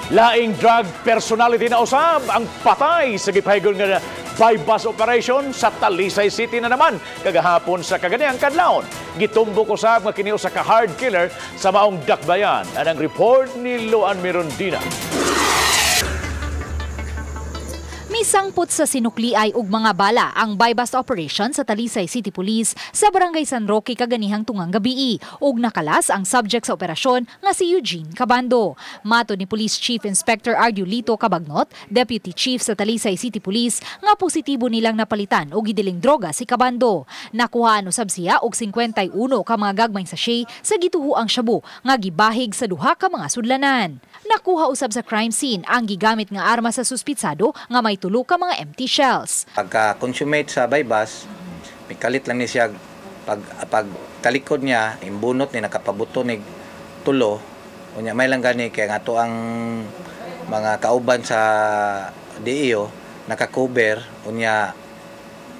Laing drug personality na usab ang patay sa gipahigol nga buy-bust operation sa Talisay City na naman kagahapon sa kaganihang kadlawon. Gitumbok usab nga kini usa ka hard killer sa maong dakbayan. Anang report ni Luan Mirondina. Misangpot sa sinukliay og mga bala ang buy-bust operation sa Talisay City Police sa Barangay San Roque kaganihang tungang gabii ug nakalas ang subject sa operasyon nga si Eugene Cabando. Matod ni Police Chief Inspector Ardiolito Cabagnot, Deputy Chief sa Talisay City Police, nga positibo nilang napalitan og gidiling droga si Cabando. Nakuhaan usab siya og 51 ka mga gagmayng sachet sa gituhuang shabu nga gibahig sa duha ka mga sudlanan. Nakuha usab sa crime scene ang gigamit nga arma sa suspitsado nga may 3 ka mga empty shells. Pagka-consummate sa buy-bust, may kalit lang ni siya pag talikod niya, imbunot ni nakapabuto ni tulo. Unya may lang gani kay nga ato ang mga kauban sa DEO naka-cover, unya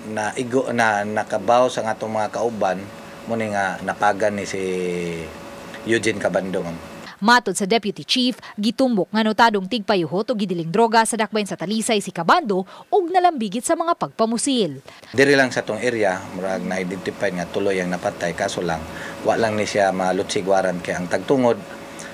na igo na nakabaw sa atong mga kauban mo ni nga napagan ni si Eugene Cabando, ma'am. Matod sa Deputy Chief, gitumbok nga notadong tigpayuhot og gidiling droga sa dakbayan sa Talisay si Cabando ug nalambigit sa mga pagpamusil. Diri lang sa tong area, murag na-identify nga tuloy ang napatay, kaso lang wa lang ni siya malutsig waran kay ang tagtungod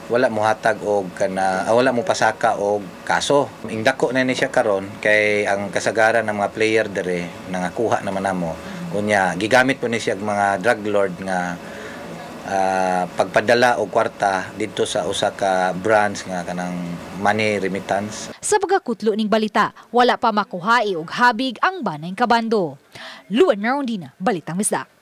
wala mohatag og kana wala mo pasaka og kaso. Ingdako na ni siya karon kay ang kasagaran ng mga player diri nangakuha naman namo. Unya gigamit po ni siya mga drug lord nga pagpadala og kwarta didto sa usa ka branch nga kanang money remittance. Sa pagkakutlo ning balita, wala pa makuhae og habig ang banay Kabando. Luan Merondina, Balitang Bisdak.